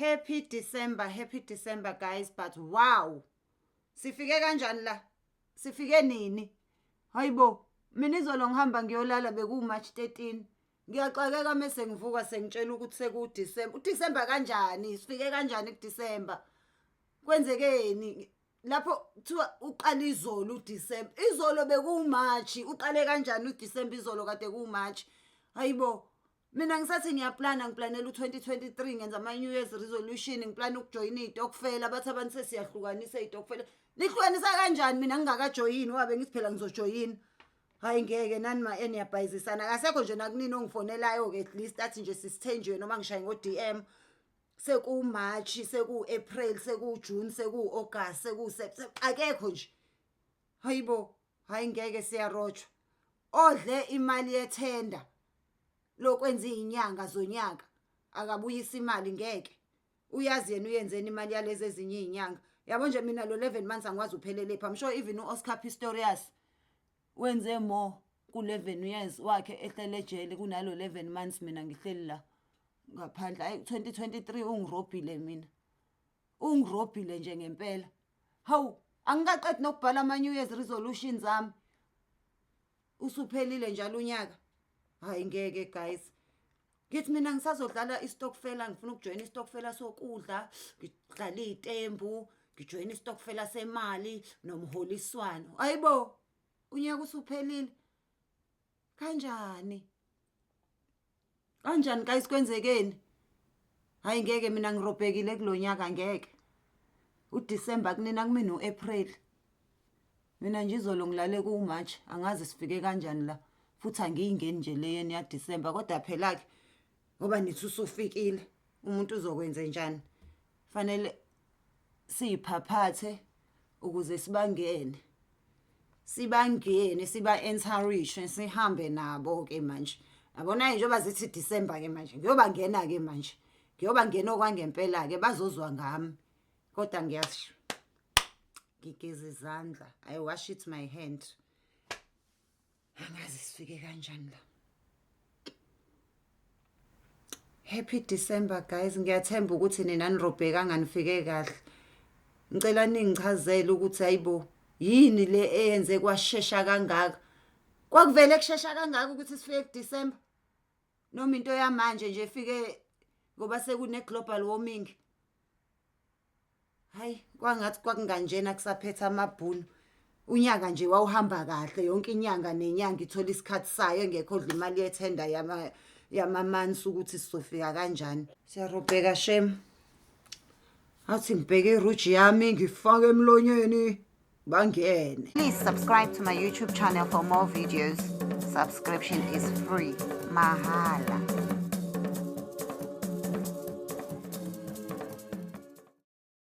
Happy December, happy December guys, but wow. Sifike kanjani la? Sifike nini? Hayibo, mina izolo ngihamba ngiyolala beku March 13. Ngiyaxakeka mese ngivuka sengitshela ukuthi seku December. UDecember kanjani? Sifike kanjani kuDecember? Kwenzekeni? Lapho kuthiwa uqala izolo uDecember. Izolo bekuMarch. Uqale kanjani uDecember izolo kade kuMarch? Hayibo. Mina ngisathi ngiyaplana ngiplanela u-2023 ngenza ama-New Year's resolution ngiplana ukujoyina iy'tokfela bathi abantu sesiyahlukanisa iy'tokfela. Nihlukanisa kanjani mina ngingakajoyini wabe ngithi phela ngizojoyina. Hayi ngeke nani ma eniyabhayizisana akasekho nje nakunini ongifonelayo-ke at least athi nje sisithenjiwe noma ngishaye ngo-DM. Seku-March, seku-April, seku-June, seku-August, seku-September akekho nje. Hayibo, hayi ngeke siyarojwa. Odle imali yethenda lokwenza izinyanga zonyaka akabuyisa imali ngeke. Uyazi yena uyenzeni imali yalezi ezinye izinyanga. Yabo nje mina lo 11 months angikwazi uphelele phi. I'm sure even uOscar Pistorius wenze more ku-11 years wakhe ehlele ejele kunalo 11 months mina ngihleli la ngaphandle. Hayi 2023 ungirobhile mina. Ungirobhile nje ngempela. Hawu angikaqedi nokubhala ama New Year's resolutions ami. Usuphelile njalo unyaka. Hayi ngeke guys. Ngithi mina ngisazodlala istokfela ngifuna ukujoyina istokfela sokudla, ngidlala izitembu, ngijoyina istokfela semali nomholiswano. Hayibo, unyaka usuphelile. Kanjani? Kanjani guys kwenzekeni? Hayi ngeke mina ngirobhekile kulonyaka ngeke. uDecember kunina kumina uApril. Mina nje izolo ngilale ku-March angazi sifike kanjani la. Futhi angiyingeni nje leyeni ya December kodwa phela ke ngoba nithi usufikile umuntu uzokwenze njani? Fanele siyiphaphathe ukuze sibangene. Sibangene siba encourage sihambe nabo ke manje. Yabona njengoba zithi December ke manje ngiyobangena ke manje. Ngiyobangena okwangempela ke bazozwa ngami. Kodwa ngiyasho ngigeza izandla I wash it my hand. Angazi sifike kanjani la. Happy December guys, ngiyathemba ukuthi nina nirobhekanga nifike kahle. Ngicela ningichazele ukuthi hayibo yini le eyenze kwashesha kangaka. Kwakuvele kushesha kangaka ukuthi sifike kuDecember. Noma into yamanje nje ifike ngoba sekune global warming. Hayi kwangathi kwakunganjena kusaphetha amabhunu. Unyaka nje wawuhamba kahle yonke inyanga nenyanga ithola isikhathi sayo engekho odla imali yethenda yama yamamansi ukuthi sizofika kanjani. Siyarobheka shem. Athi ngibheke iruji yami ngifake emlonyeni bangene. Please subscribe to my YouTube channel for more videos. Subscription is free. Mahala.